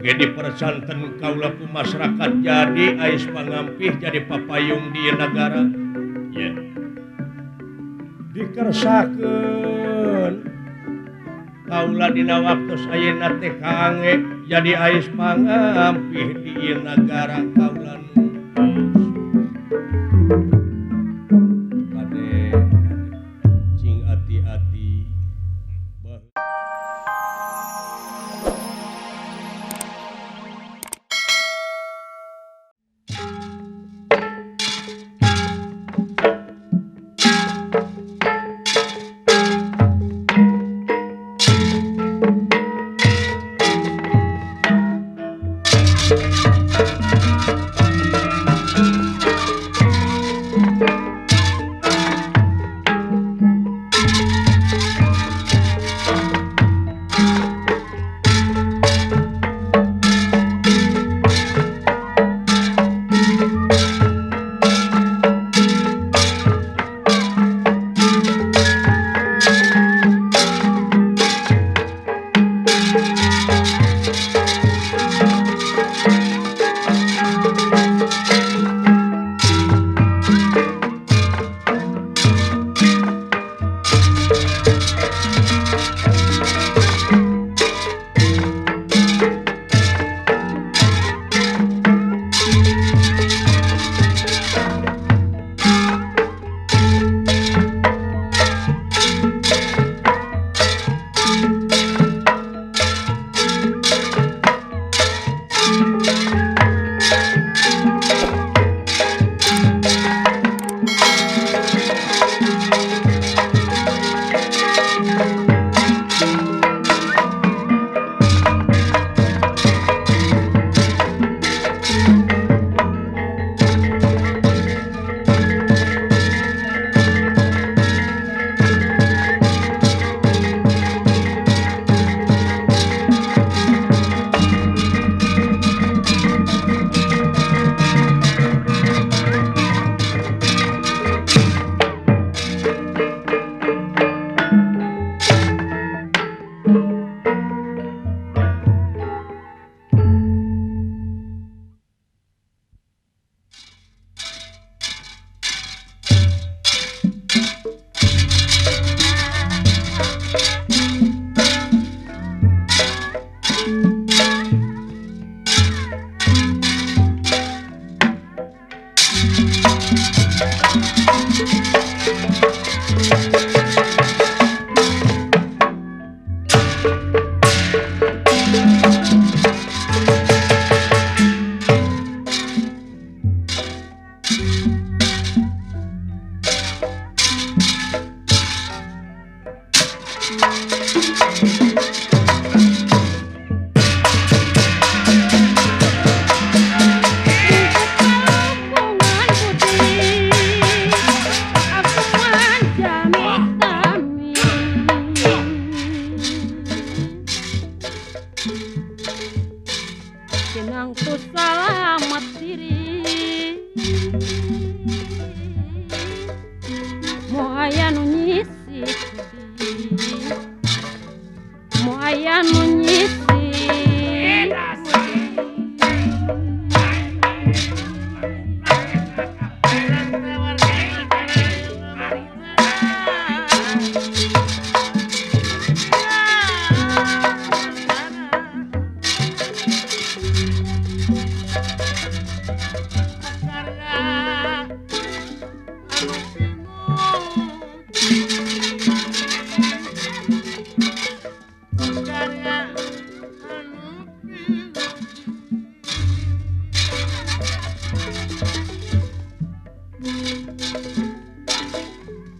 Oge dipersanten kaula ku masyarakat jadi ais pangampih jadi papayung di nagara. Ya. Dikersakeun kaula dina waktu ayeuna teh kaange jadi ais pangampih di ieu nagara kaula. Kade cing ati-ati.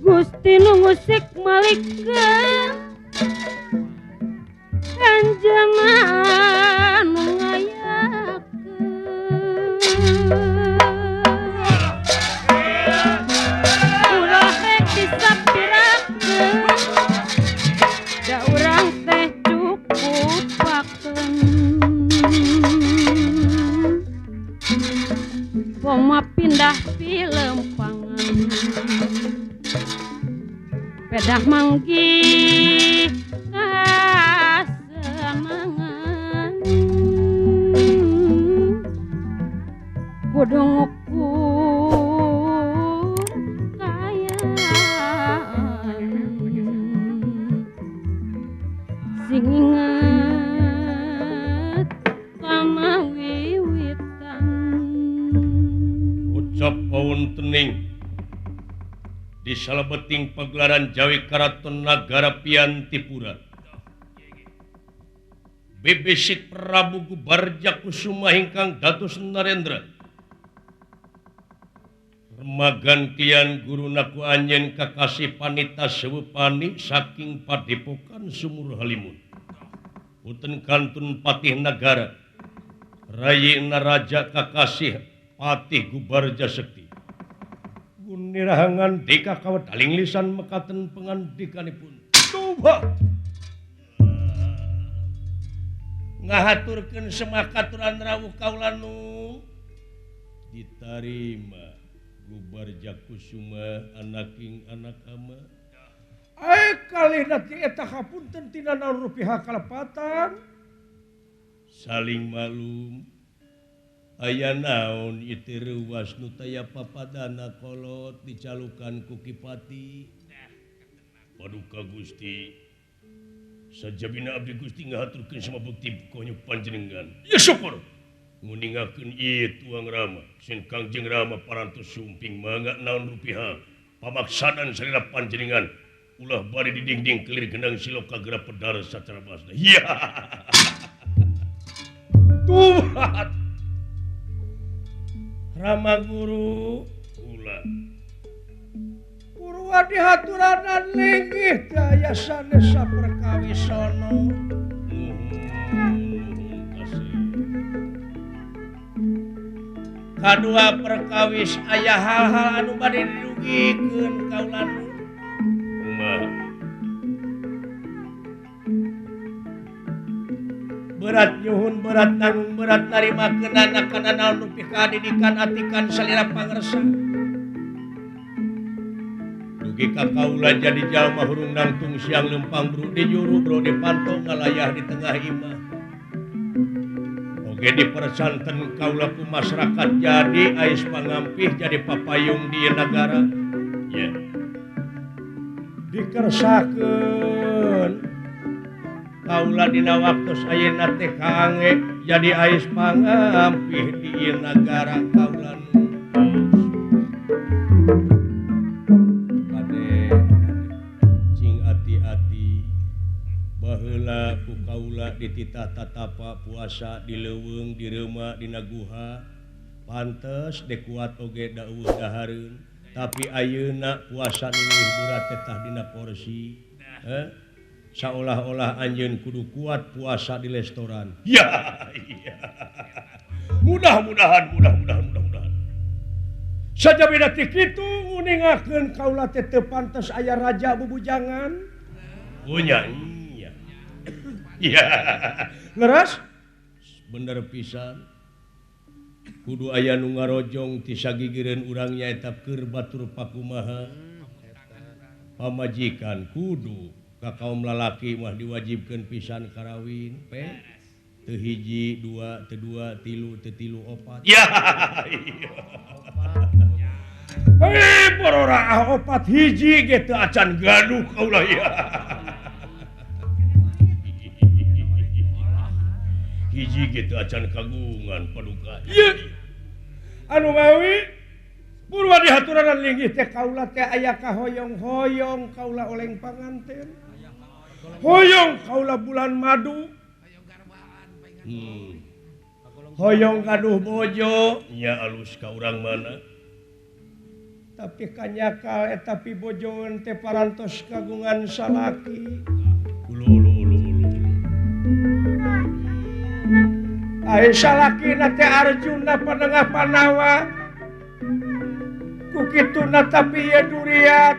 Gusti nu ngusik malikeun Kanjeng anu ngayakeun Ulah rek disapirakeun da urang teh cukup pakeun Poma pindah film pangan pedah manggih kasenangan. Kudu ngukur kaayaan sing inget kana wiwitan. Ucap pauntening di salebeting pagelaran Jawi Karaton Nagara Piantipura. Bebesik Prabu Gubarja Kusuma ingkang dados Narendra. Remagantian guru naku anjen kakasih panita sewepani saking padepokan Sumur Halimun. Punten kantun patih nagara Rayi Naraja kakasih Patih Gubarja Sekti. Gunirahangan dika kawedaling lisan mekaten pengandikanipun. Tuba ngahaturkeun semakaturan rawuh kaula nu ditarima Gubarja Kusuma anaking anak ama. Ai kalih nanti eta hapunten tina naon rupiah kalepatan. Saling malum aya naon ieu reuwas nu taya papadana kolot dicalukan ku Ki Pati. Paduka Gusti, sajabina abdi Gusti ngahaturkeun sama bukti konyuk panjenengan. Ya syukur nguningakeun ieu tuang Rama sin Kangjeng Rama parantos sumping mangga naon rupiah pamaksadan salira panjenengan ulah bari di dinding kelir gendang siloka geura pedar sacara basna. Iya. Tuhan Rama guru ulah purwa dihaturanan linggih teu aya sanes saperkawisana. Kadua perkawis aya hal-hal anu bade dirugikeun kaula nu. Kumaha? Berat nyuhun, berat nanggung, berat narimakeunana kana naon nu pikadidikan atikan salira pangersa. Dugi ka kaula jadi jalma hurung nangtung siang lempang bru di juru bro di panto ngalayah di tengah imah. Oge dipersanten kaula ku masyarakat jadi ais pangampih jadi papayung di nagara. Ya. Dikersakeun kaula dina waktos ayeuna teh kaange jadi ais pangampih di ieu nagara kaula nu. Kade cing ati-ati baheula ku kaula dititah tatapa puasa di leuweung di reuma dina guha pantes dek kuat oge da eueuh dahareun tapi ayeuna puasa nu leuwih berat tetah dina porsi. Seolah-olah anjeun kudu kuat puasa di restoran. Ya, iya. Mudah-mudahan, mudah-mudahan, mudah-mudahan. Sajabina ti kitu nguningakeun kaula teh teu pantes aya raja bubujangan. Oh nya, iya. Iya. Leres? Bener pisan. Kudu aya nu ngarojong ti sagigireun urang nyaeta keur batur pakumaha. Pamajikan kudu ka kaum lalaki mah diwajibkeun pisan karawin pe teu hiji dua teu dua tilu teu tilu opat. Ya iya. Hei bororaah opat hiji ge teu acan gaduh kaula ya. Hiji ge teu acan kagungan paduka. Ieu anu mawi purwa dihaturanan linggih teh kaula teh aya kahoyong-hoyong kaula oleng panganten. Hoyong kaula bulan madu. Hoyong gaduh bojo nya alus ka urang mana. Tapi kanyakal eta pibojoeun teh parantos kagungan salaki. Ulu ulu ulu ulu. Ai salakina teh Arjuna panengah Panawa. Ku kituna tapi ieu duriat.